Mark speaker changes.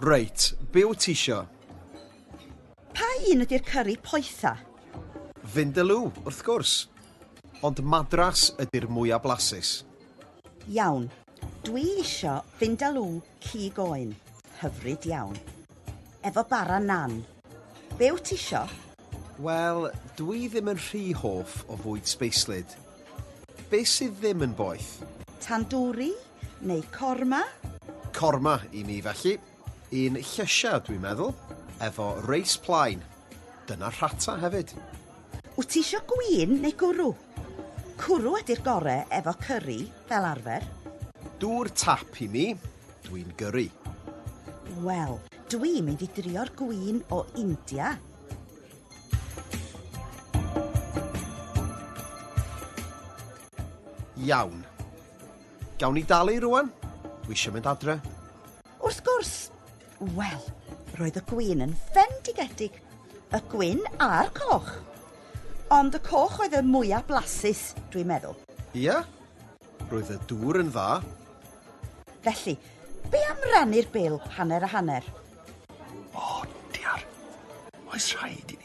Speaker 1: Reit, be wyt ti isio?
Speaker 2: Pa un ydy'r cyri poetha?
Speaker 1: Vindaloo, wrth gwrs. Ond madras ydy'r mwya blasus.
Speaker 2: Iawn. Dwi isio Vindaloo cig oen. Hyfryd iawn. Efo bara naan. Be wyt ti isio?
Speaker 1: Wel, dwi ddim yn rhy hoff o fwyd sbeislyd. Be sydd ddim yn boeth?
Speaker 2: Tandoori? Neu korma?
Speaker 1: Korma i mi felly. Un llysiau dwi'n meddwl. Efo reis plaen. Dyna rhata hefyd.
Speaker 2: Wyt ti isio gwin neu gwrw? Cwrw ydy'r gore efo cyri, fel arfer.
Speaker 1: Dŵr tap i mi. Dwi'n gyrru.
Speaker 2: Wel, dwi'n mynd i drio'r gwin o India.
Speaker 1: Iawn. Gawn ni dalu rwan? Dwi eisiau mynd adre.
Speaker 2: Wrth gwrs! Wel, roedd y gwin yn fendigedig. Y gwyn a'r coch. Ond y coch oedd y mwyaf blasus, dwi'n meddwl.
Speaker 1: Ia? Roedd y dŵr yn dda.
Speaker 2: Felly, be am rannu'r bil hanner a hanner?
Speaker 3: O, diar. Oes rhaid i...